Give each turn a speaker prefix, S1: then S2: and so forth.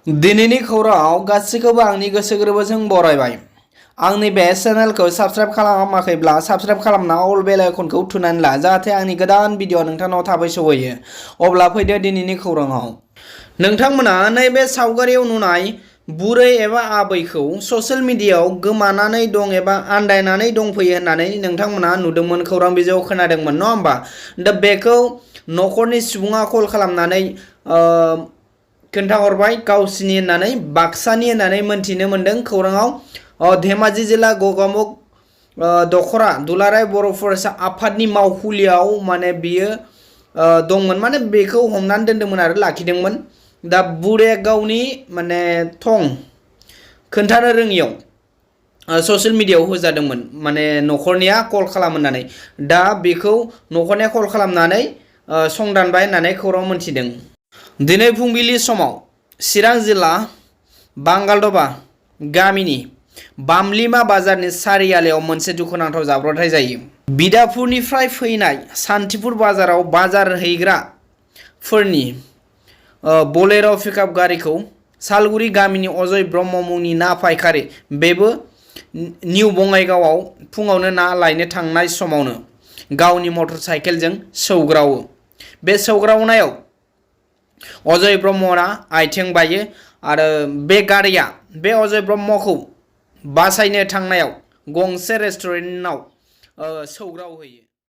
S1: दिनैनि खौराङाव गासैखौबो आंनि गोसो गोरबोजों बरायबाय। आंनि बे चेनेलखौ साबस्क्राइब खालामाखैब्ला साबस्क्राइब खालामना अल बेल आइकनखौ थुनानै ला जाहाथे आंनि गोदान भिडिअ नोंथांनाव थाबै सौहैयो। अब्ला फैदो दिनैनि खौराङाव। नोंथांमोना नैबे सावगारियाव नुनाय बुरै एबा आबैखौ ससियेल मिडियायाव गोमानानै दं एबा आन्दायनानै दंफैयो होननानै नोंथांमोना नुदोंमोन, खौरां बिजोङाव खोनादोंमोन, नङा होमबा? दा बेखौ न'खरनि सुबुङा कल खालामनानै खोन्थाहरबाय गावसिनि होननानै, बाक्सानि होननानै मोनथिनो मोन्दों खौराङाव। धेमाजि जिल्ला गोगामुख दखरा दुलाराय बर' फरायसा आफादनि मावखुलियाव माने बियो दंमोन, माने बेखौ हमनानै दोनदोंमोन आरो लाखिदोंमोन। दा बुरैया गावनि माने थं खोन्थानो रोङियाव ससियेल मिडियायाव होजादोंमोन, माने न'खरनिया कल खालामनानै। दा बेखौ न'खरनिया कल खालामनानै संदानबाय होननानै खौरां मोनथिदों। दिनै फुंबिलि समाव चिरां जिल्ला बांगालदबा गामिनि बामलिमा बाजारनि सारियालियाव मोनसे दुखुनांथाव जाब्रबथाय जायो। बिदापुरनिफ्राय फैनाय सान्थिपुर बाजाराव बाजार हैग्राफोरनि बोलेर' पिकआप गारिखौ सालगुरि गामिनि अजय ब्रह्म मुंनि ना फायखारि, बेबो निउ बङाइगावआव फुङावनो ना लायनो थांनाय समावनो गावनि मटर साइकेलजों सौग्रावो। बे सौग्रावनायाव अजय ब्रह्मना आथिं बायो आरो बे गारिया बे अजय ब्रह्मखौ बासायनो थांनायाव गंसे रेस्टुरेन्टआव सौग्रावहैयो।